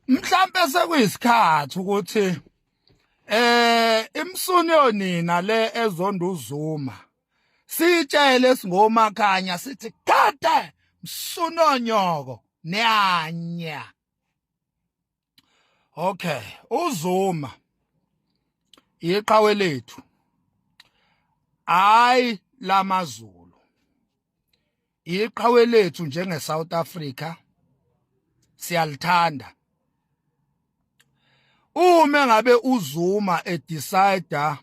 Mhlambe sekuyisikhathi ukuthi imsuni yonina le ezonda uZuma sitshele singomakhanya sithi kade msunonyoko niyanya. Okay, uZuma iqhawe lethu, hayi lamaZulu, iqhawe lethu njenge South Africa, siyalithanda. Uma ngabe uZuma edecide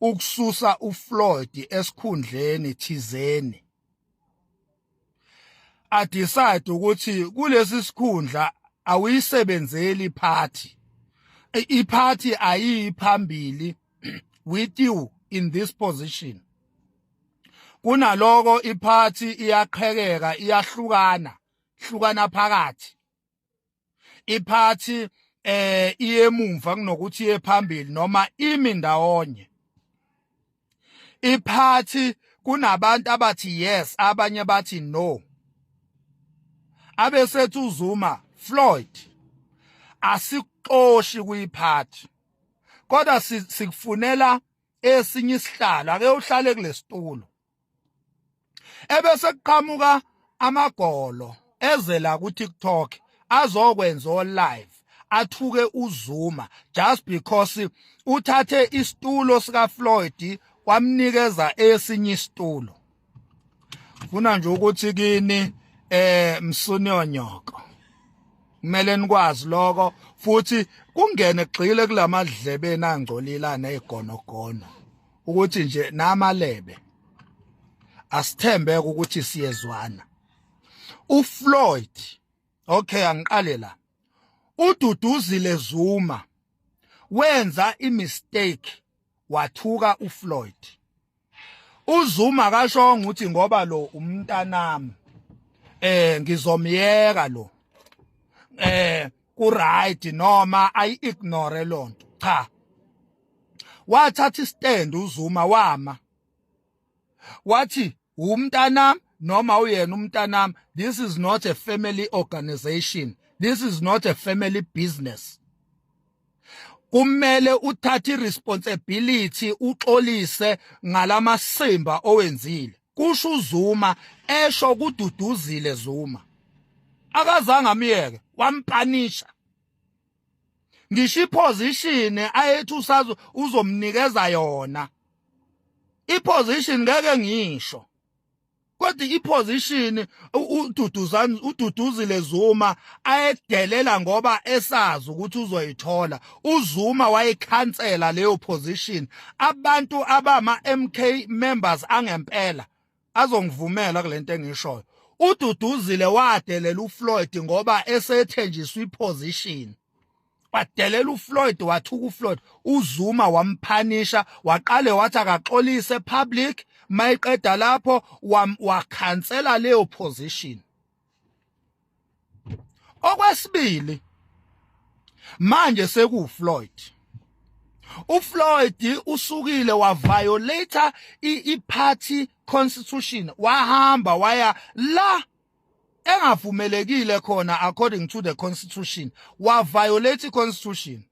ukususa uFloyd esikhundleni thizeni, adecide ukuthi kulesi sikhundla awuyisebenzeli party, iphathi ayiyi phambili with you in this position, kunaloko iphathi iyaqhekeka, iyahlukana hlukana phakathi, iphathi iyemuva kunokuthi iye phambili noma imi ndawonye iphathi, kunabantu abathi yes, abanye bathi no, abesethi uZuma, "Floyd, asikuxoshi kuyiphathi, kodwa sikufunela esinye isihlalo, ake uhlale kulesitulo." Ebese kuqhamuka amagolo ezela ku TikTok azokwenza o live athuke uZuma just because uthathe isitulo sika Floyd wamnikeza esinye isitulo. Funa nje ukuthi kini msunionyoko, kumele nikwazi lokho futhi kungene kugxile kulamadlebeni angcolile nezigonogono ukuthi nje namalebe asithembeke ukuthi siyezwana. uFloyd, okay, angiqale la. UDuduzile Zuma wenza imistake, wathuka uFloyd. uZuma akashongo ukuthi ngoba lo umntanami ngizomyeka lo ku right noma ayi ignore lonto. Cha, wathatha istand uZuma, wama wathi umntanami noma uyena umntanami, this is not a family organization, this is not a family business, kumele uthathe iresponsibility, uxolise ngalamasimba owenzile, kusho uZuma esho kuDuduzile Zuma. Akazange amyeke, wampanisha ngisho iposition ayethi usazo uzomnikeza yona. Iposition ngeke ngisho, kodwa iposition uDuduzani, uDuduzile Zuma ayedelela ngoba esazi ukuthi uzoyithola, uZuma wayikhansela leyo position. Abantu abama MK members angempela azongivumela kulento engishoyo. UDuduzile wadelela uFloyd ngoba esethenjiswa iposition, wadelela uFloyd, wathuka uFloyd. UZuma wamphanisha, waqale wathi akaxolise public, mayiqeda lapho wakhansela leyo position. Okwesibili, manje sekuFloyd, uFloyd usukile waviolate i-party constitution, wahamba waya la engavumelekile khona according to the constitution, wa violate i-constitution.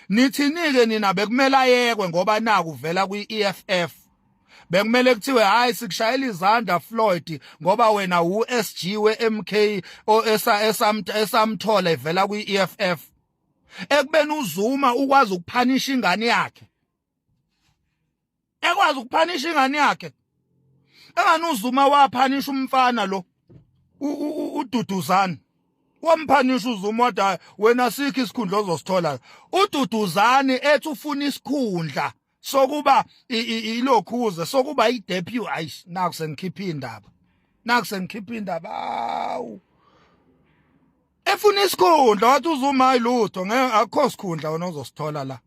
Nithini-ke nina? Bekumele ayekwe ngoba naku vela kwi-EFF? Bekumele kuthiwe, "Hayi, sikushayela izandla Floyd, ngoba wena u-SG we-MK esamthola evela kwi-EFF," ekubeni uZuma ukwazi ukuphanisha ingane yakhe, ekwazi ukuphanisha ingane yakhe engani uZuma waphanisha umfana lo uDuduzane, wamphanisha uZuma, wathi, "Wena sikho isikhundla ozosithola." UDuduzane ethi ufuna isikhundla sokuba ilokhuze, sokuba i-deputy. Ayi, naku sengikhipha indaba, naku sengikhipha indaba. Awu, efuna isikhundla, wathi uZuma, "Hayi, lutho, ngeke, akukho sikhundla wena ozosithola la."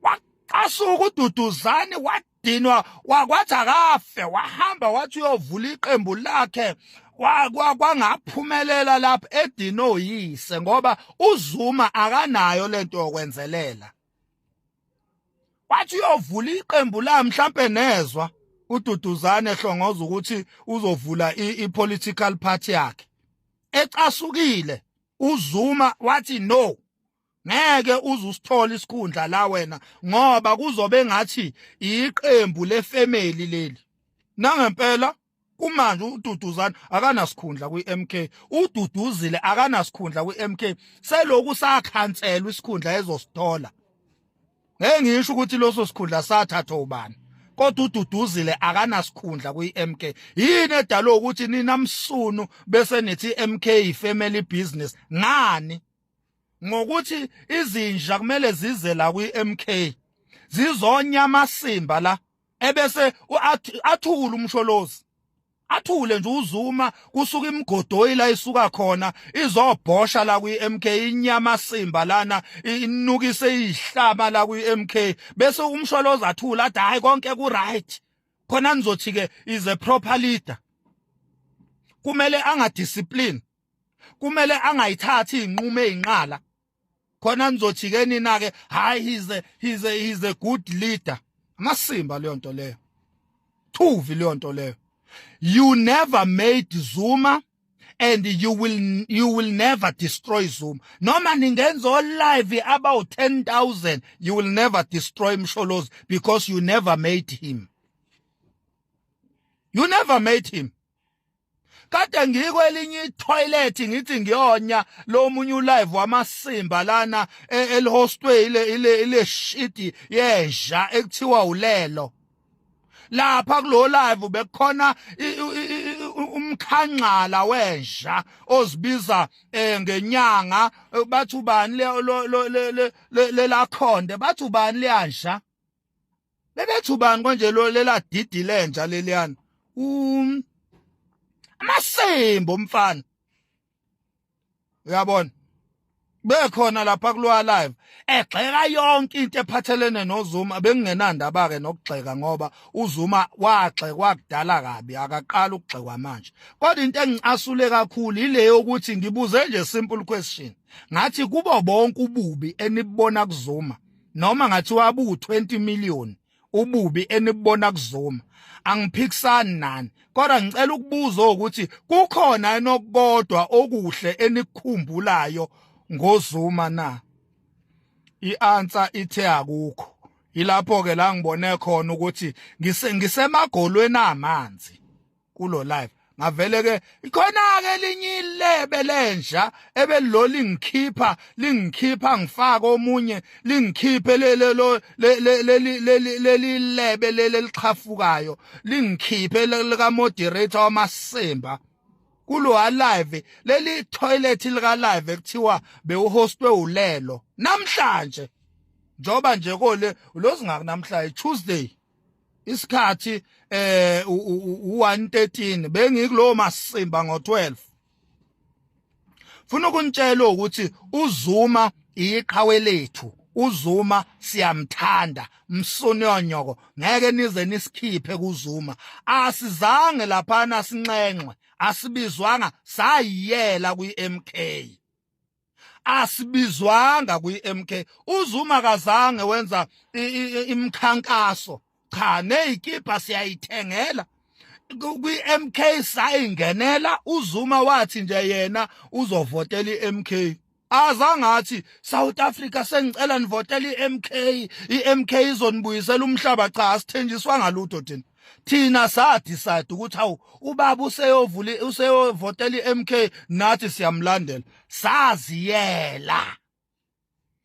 Waqasuka uDuduzane, wadinwa, wakwathi akafe, wahamba wathi uyovula iqembu lakhe, kwangaphumelela lapho edino yise, ngoba uZuma akanayo lento yokwenzelela. Wathi uyovula iqembu la, mhlambe nezwa uDuduzane ehlongoza ukuthi uzovula i-political party yakhe, ecasukile uZuma wathi no. Ngeke uze usithole isikhundla la wena, ngoba kuzobe ngathi iqembu lefamily leli. Nangempela kumanje uDuduzana akanasikhundla kwi-MK, uDuduzile akanasikhundla kwi-MK, seloku sakhanselwa isikhundla ezosithola. Ngeke ngisho ukuthi loso sikhundla sathathwa ubani, kodwa uDuduzile akanasikhundla kwi-MK. Yini edalwe ukuthi nina msunu bese nithi MK family business? Ngani? Ngokuthi izinja kumele zize la kwi-MK zizonya amasimba la, ebese athule uMsholozi, athule nje uZuma, kusuka imigodoyi la isuka khona izobhosha la kwi-MK, inyama simba lana inukise ihlaba la kwi-MK, bese uMsholozi athula athi hayi, konke ku right. Khona nizothi ke is a proper leader. Kumele angadiscipline, kumele angayithathi izinqumo ezinqala. Khona nizothi ke nina ke hayi, he's a good leader. Amasimba leyo nto leyo, thuvi leyo nto leyo. You never made Zuma and you will never destroy Zuma. Noma ningenza live about 10,000, you will never destroy Msholozi because you never made him, you never made him. Kade ngikwelinye itoilet, ngithi ngiyonya lo munye ulive wamasimba lana elihostwe ile shit yenja ekuthiwa ulelo. Lapha kulo live bekukhona umkhanqala wenja ozibiza ngenyanga, bathi ubani le lelakhonde, bathi ubani leyanja, bebethi ubani konje lo lela didi lenja leliyana, amasembo mfana, uyabona, bekhona lapha kulo live egxeka yonke into ephathelene noZuma. Bengingenandaba ke nokugxeka, ngoba uZuma wagxekwa kudala kabi, akaqala ukugxekwa manje. Kodwa into engicasule kakhulu ile yokuthi ngibuze nje simple question, ngathi kubo bonke ububi enibona kuZuma, noma ngathi wabu 20 million ububi enibona kuZuma, angiphikisani nani, kodwa ngicela ukubuza ukuthi kukhona enokukodwa okuhle enikukhumbulayo ngoZuma na? I-answer ithe akukho. Ilapho ke la ngibone khona ukuthi ngisemagolweni amanzi kulo live. Ngavele ke ikhona ke elinye ilebe lenja ebelilo lingikhipha lingikhipha, ngifaka omunye, lingikhiphe lelo leli leli lebe leli lixhafukayo, lingikhiphe lika moderator wamasimba kulo live, leli toilet lika live ekuthiwa bewuhostwe ulelo namhlanje. Njoba nje kole lozingaki namhlanje, Tuesday, isikhathi u1:13, bengikulowo masimba ngo12. Funa ukunitshela ukuthi uZuma iqhawe lethu, uZuma siyamthanda. Msonyonyoko, ngeke nize nisikhiphe kuZuma. Asizange laphana sinxenxe, asibizwanga, sayiyela kwi-MK, asibizwanga kwi-MK. uZuma kazange wenza imkhankaso, cha, nezikipa siyayithengela kwi-MK, sayingenela. uZuma wathi nje yena uzovotela i-MK, azangathi South Africa sengicela nivotele i-MK, i-MK izonibuyisela umhlaba. Cha, asithenjiswa ngalutho thina. Thina sa decide ukuthi hawu, ubaba useyovula, useyovotela i-MK, nathi siyamlandela, saziyela.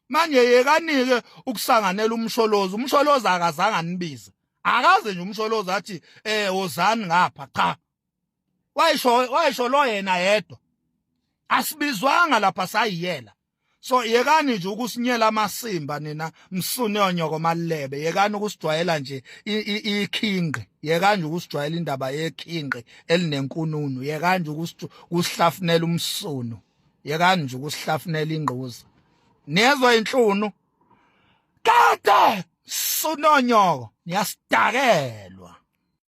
Manje yekanike ukusanganela uMsholozi. UMsholozi akazange anibize, akaze nje uMsholozi athi wozani ngapha. Cha, wayisho lo yena yedwa, asibizwanga lapha, sayiyela. So yekani nje ukusinyela amasimba nina msune onyoko malebe, yekani ukusijwayela nje ikhinqi, yekani nje ukusijwayela indaba yekhinqi elinenkununu, yekani nje ukusihlafunela umsunu, yekani nje ukusihlafunela ingquza, niyezwa inhlunu kade sunonyoko, niyasidakelwa.